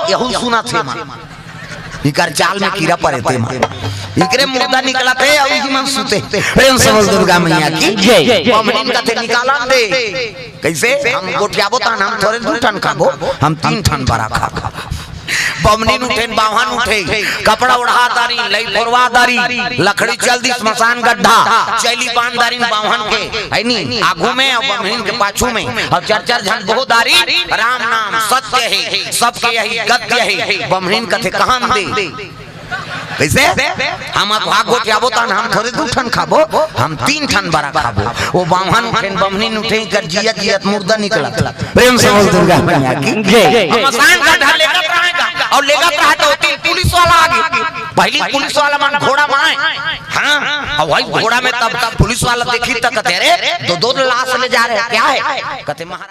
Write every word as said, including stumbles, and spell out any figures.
यहू सुनथे मन। इकर चाल में कीरा परे ते मन। इकरे मुर्दा निकलथे अउ इही मन सुते। प्रेम से बोल दुर्गा मैया की जय। बमनिन कथे निकालन दे। कइसे? हम गोठियाबो तहन हम थोरे दू ठन खाबो, हम तीन ठन बरा खाबो। बमनिन उठेन, बाम्हन उठे, कपड़ा ओढ़ा दारी, लई फोरवा दारी, लकड़ी चल दी स्मशान गड्ढा, चैली बांध दारी बाम्हन के, है नी, आगू में अउ बमनिन के पाछू में, अउ चार चार झन बो दारी, राम नाम सत्य हे, सबके यही गद्य हे। बमनिन कथे कहन दे। कइसे? हम अघवा गोठियाबो तहन हम थोरे दू ठन खाबो, हम तीन ठन बरा खाबो। ओ बाम्हन उठेन, बमनिन उठे, इकर जियत जियत मुर्दा निकलत। प्रेम से बोल दुर्गा मैया की जय। हम स्मशान गड्ढा लेगत रहेगा अउ लेगत रहे त ओती पुलिस वाला आगे। पहिली पुलिस वाला मन घोड़ा बनाए। हाँ, अउ वही घोड़ा में तब, तब पुलिस वाला देखी त कथे, "अरे, दो, दो लाश ले जा रहे हैं, क्या है?" कथे, "महाराज।"